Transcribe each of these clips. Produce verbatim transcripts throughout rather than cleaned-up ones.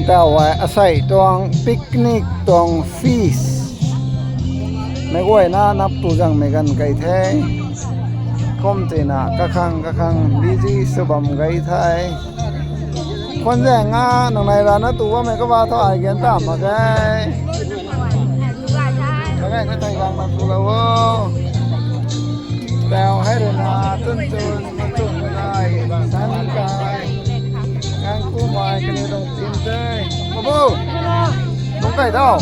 Tau ai asei tuang picnic tuang feast. Mei guayna nap tu zangmei ganv kei the. Kum tina kakhang kakhang busy sw bam gei the. Khwan zaeng a nang nai rana tu bammei kaba thu ai gan ta mak ge. Kagai na thei gang na tu la o. Tau hei rui na tun tun na tun na nai san kai. Nang ku mai kani dong tim te. Mabu. Dong kai dau.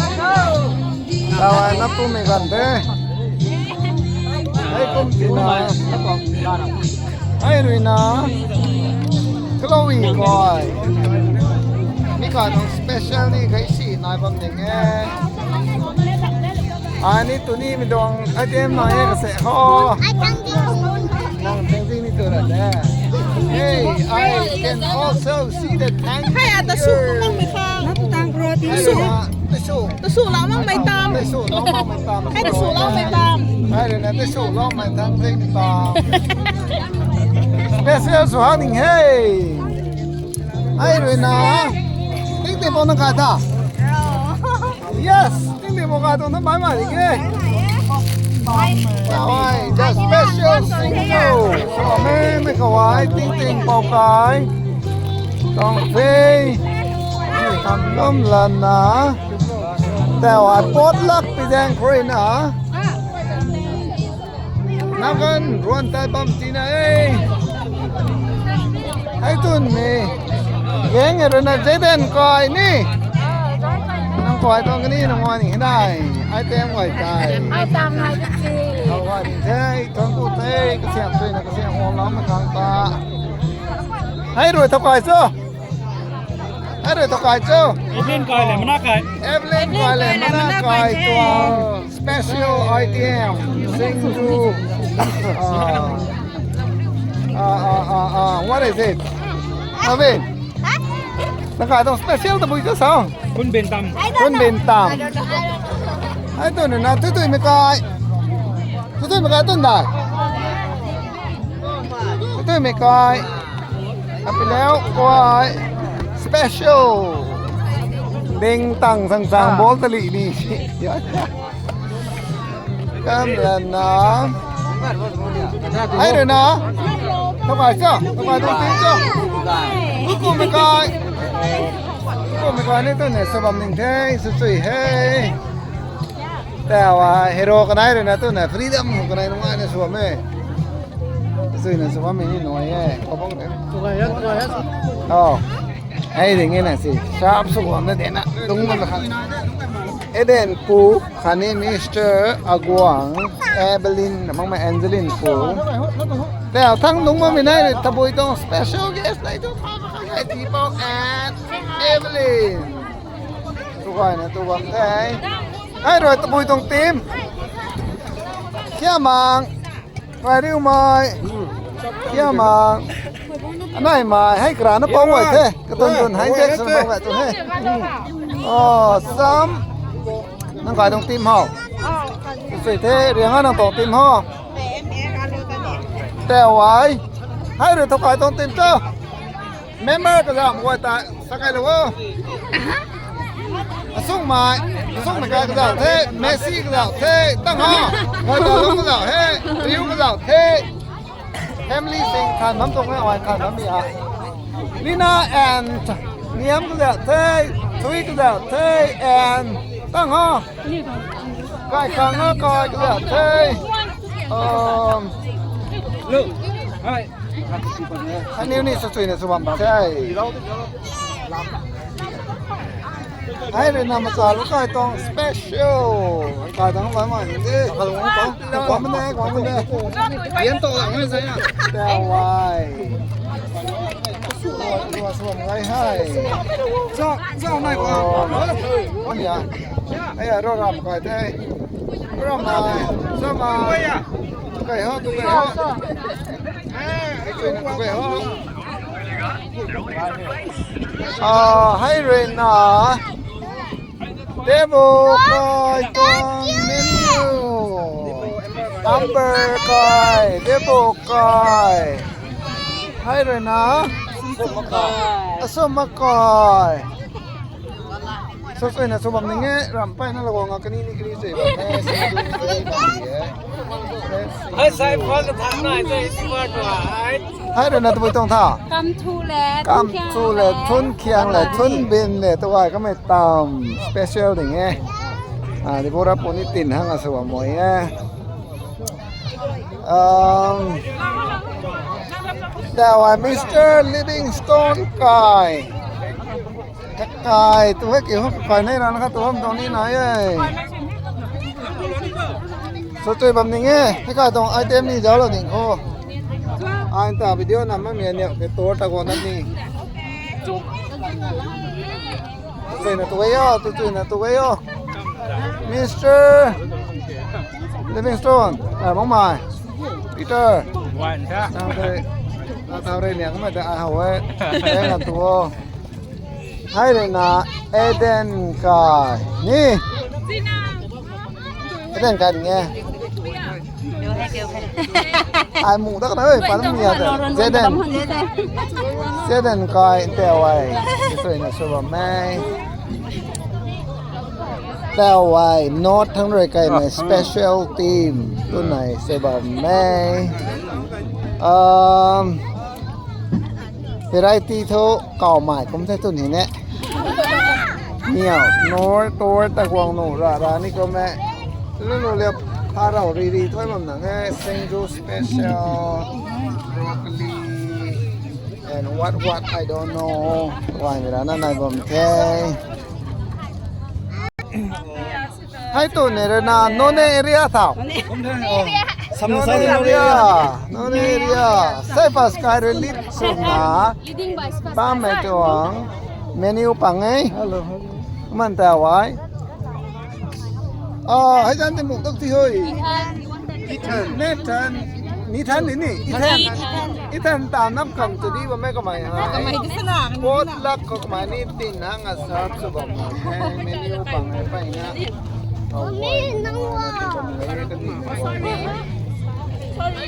Tau ai nap tu mei ganv te. Hei kum tina. Hei rui na. Chloe koi. Mi kai nung special ni kai si nai bam ding e. Ani tuni mi dong item nai e kase ho. Nang thank you ni tu ra de. Hey, I can also see the thank you. Hai, ata su mang mi kha. Nap tang kro ti su. Tei su. Tei su lau mang mai tam. Tei su lau mang mai tam. Hai, tei su lau mang mai tam. Hai, tei su lau mang tam, tei tam. Special su ha ning he. Hai rui na. Ting ting pau na kai ta. Yes, ting ting pau kai tu na mai mai ding e. Kawai, the special single. So, me, me kawai, ting ting pau kai. Tong fei. Tham lam lana. Tau ai potluck pi zaeng khou rui na. Nagan ruan tai bam tina e. Hei tun mi. Gang e rui na Jaden kai ni. Nang kai tuang kani nang wan ni dai. Item kai tai. Ai tam nai di si. Kawai ni the, tuang ku the, kasiam tui na kasiam ong lam khang ta. Hei rui tho kai cho. Hei rui tho kai cho. Evelyn kai le mana kai. Evelyn kai le mana kai tuang special item. Sing tu. Ah, ah, ah, ah, ah. What is it? Evelyn. Nang kai tuang special tabui cho sao. Kun bin tam. Kun bin tam. Hei tu na tu tu mi kai. Tu tu mi kai tu na. Tu tu mi kai. Apileu kuai special. Ding tang sang sang bol tali ni. Kam la na. Ai rui na. Tho kai cho, tho kai tuang ting cho. Kuku mi kai. Kuku mi kai ni tu ne sabam ning the, su sui he. Tau a hero kanai rui na tu na freedom kanai nungai na suam e. Sui na suam e ni nai e. Kabang de. Oh. Hei ding e na si. Sharp suam na de na. Dung na kha. Eden pu, khatni Mister Aguang, Evelyn, namang ma Angeline pu. Tau thang dung ma mi nai rui tabui tuang special guest nai tu. People and Evelyn. Tu kai na tu bam the. Hei rui tabui tuang team. Siamang. Kai riu mai. Siamang. Anai mai. Hei kara na pau mai the. Katun tun hei Jackson pau mai tu he. Oh, Sam. Nang kai tuang team ho. Sui the, riang a nang tuang team ho. Tau ai. Hei rui tho kai tuang team cho. Member kazam guay ta. Sa kai lo o. Asung mai, asung mai kai kazauh the, Messi kazauh the, tang ha. Kai ta lo kazauh he, Riu kazauh the. Family sing khan bam tuang e, ai khan bam mi a. Lina and Niam kazauh the, Thui kazauh the, and tang ha. Kai khang na kai kazauh the. Um, Aniu ni sa chui na sw bam the. Hei rui na macha lu kai tuang special. Kai tuang bam ma ni de. Kuam ne, kuam ne. Yan to lang ne sa ya. Tau ai. Sw bam gai hai. Zo, zo nai kuam. Oh, ya. Ai ya, ro ram kai the. Ro ram mai. Zo mai. Tu kai ho, tu kai ho. Ah, hei rui na. Table kai tuang menu. Amber kai, table kai. Hei rui na. Asum kai. So, so na so bam ning e, ram pai na laguang a kani ni kani se bam e, se du ni kani bam e. Hai sai phone ka thang nai, sai smart wa, hai. Hai rui na tabui tuang tha. Kam thu le, kam thu le, thun khiang le, thun bin le, tuai kamei tam special ding e. Ah, di bora puni tin hang a so bam mo e. Um, that one, Mister Livingstone Kai. Kakai, tu hai ki ho, kakai nei rana kha tu hom tong ni na e. So chui bam ning e, hei kai tong item ni zauc lou ding kho. Ai ta video nam ma mi aniu ke tour ta go na ni. Tu chui na tu e yo, tu chui na tu e yo. Mister Livingstone, ah, mong mai. Peter. Wan ta. Nang te, na tau rei niang ma ta ai hau e. Ai na tu o. Hai rui na Eden Kai. Ni. Eden Kai ni e. Ai mu tak na e, pan mi ya ta. Zeden. Zeden Kai te wai. Sui na so bam e. Tawai, North thang rui kai mei special team. Tunai se bam mei. Um, variety tho kau mai kum the tuni ne. Miao, North, North ta guang nu ra ra ni kum e. Lu lu liap pha rau ri ri thoi bam nang e. Sengju special, broccoli, and what what, I don't know. Wai mi ra na nai bam the. Hai tu ni rui na Noney area thau. Noney area. Noney area. Sai pas kai rui lit sum na. Bam mei tuang menu pang e. Man ta wai. Ah, hai zan ti muk tok ti hoi. Ethan. Nathan. Nathan ni ni. Ethan. Ethan ta nap kam tu di bam mei kamei ha. Kamei di sana. Pot lak ko kamei ni tin hang a sap su bam. Menu pang e pai na.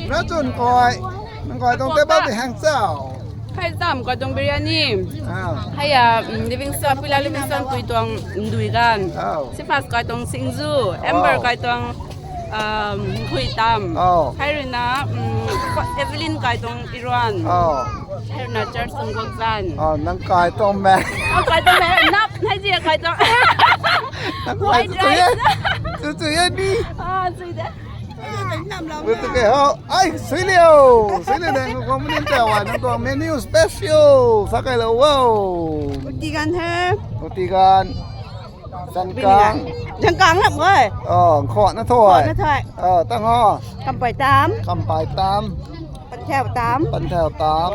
Na chun koi. Nang koi tong te bam di hang chau. Hai zam koi tuang biryani. Ah. Hai a, mm, Livingstone, Pui Lau Livingstone pui tuang ndui gan. Oh. Sifas koi tuang singju. Amber koi tuang, um, hui tam. Oh. Hai rui na, mm, Evelyn koi tuang iruan. Oh. Hai rui na church tuang guak zan. Oh, nang koi tuang me. Oh, koi tuang me. Nap, hai zi koi tuang. Nang koi white rice. Tu tu ye ni. Ah, sui de. Ui tu ke ho. Ai, sui liu. Sui liu deng ko menu te wa nang tuang menu special. Sa kai lo wow. Roti gan he. Roti gan. Zan kang. Zan kang lam goi. Oh, kho na thoi. Kho na thoi. Oh, tang ho. Kampai tam. Kampai tam. Pan thau tam. Pan thau tam.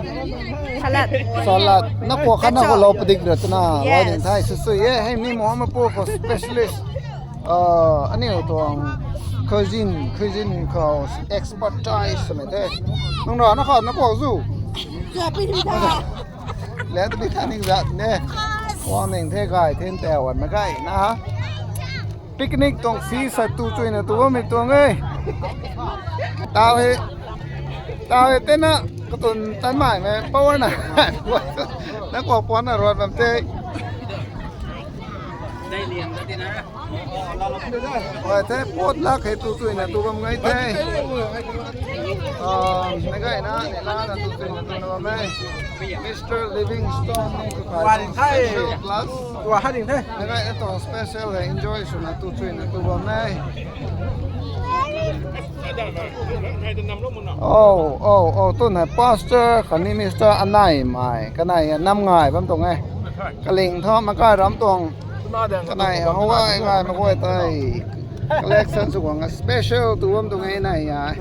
Salad. Salad. Na ko khan na ko lo padik ra tana. Yes. Wai ding thai su sui e. Hei mi mo ma po ko specialist. Ah, aniu tuang cuisine, cuisine khou expertise samei the. Nang ra na kha na kuak zu. Za pi pi ta. Le ta pi ta ning zat ne. Wang ning the kai then te wan na kai na. Picnic tuang feast sa tu chuina tu bammei tuang e. Tau he. Tau he tena katun tan mai me power na. Na kuak puan na ruat bam te. Oi, the pot lak he tu chuina tu bam ngai the. Ah, na gai na, ne la na tu chuina tu na bam e. Mister Livingstone ni tu kai. Wan thai. Special plus. Tua ha ding the. Na gai na tu special he enjoy swna tu chuina tu bam e. Oh, oh, oh, tu na pastor khatni minister anai mai, kanei nam ngai bam tuang e. Kaling tho makai ram tuang. Kanei hawai ngai mak guay tei. Collection sw guang a special tu bam tuang e nai a.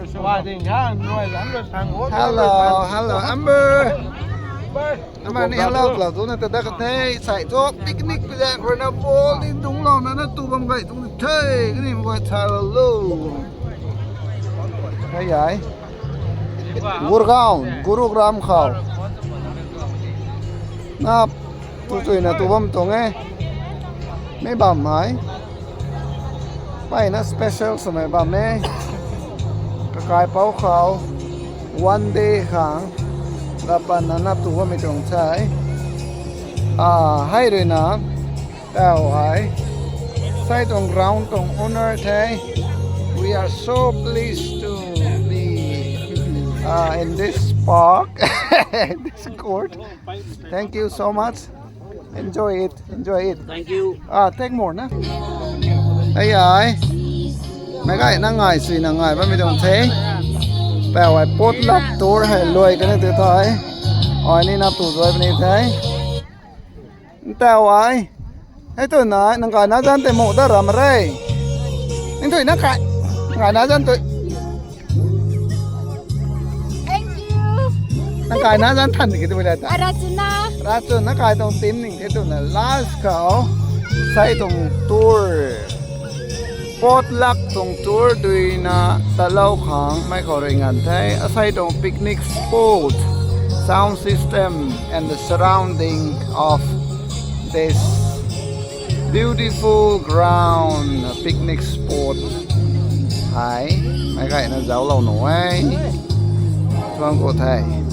Hello, hello, Amber. Amber ni hello, hello, tu na ta da ka the, sai tu picnic pi da, koi na ball ni dung lou na, na tu bam gai tu the, kani mak guay tha lo lo. Hai ai. Gurgaon, Gurugram khou. Na tu chuina tu bam tuang e. Mei bam mai. Pai na special swmei bam e. Kakai pou khou. One day khang. Gapan na na tu bammei tuang chai. Ah, hai rui na. Tau ai. Sai tuang ground tuang owner the. We are so pleased to be uh, in this park, this court. Thank you so much. Enjoy it. Enjoy it. Thank you. Ah, take more na. Ai ai. Mei kai na ngai sui na ngai ba mi dong the. Tau ai potluck tour hei luai ka na tu thai. Ai ni na tu zoi bani the. Tau ai. Hei tu na nang kai na zan te mo da ram re. Ning tui na kai. Nang kai na zan tui. Thank you. Nang kai na zan than ki tu le ta. Arachuna. Rachun na kai tuang team ning the tu na last khou. Sai tuang tour. Potluck tuang tour dui na talou khang mei khou rui ngan the. Asai tuang picnic spot, sound system and the surrounding of this beautiful ground, picnic spot. Hai, mei kai na zauclou nu e. Tuang khou the.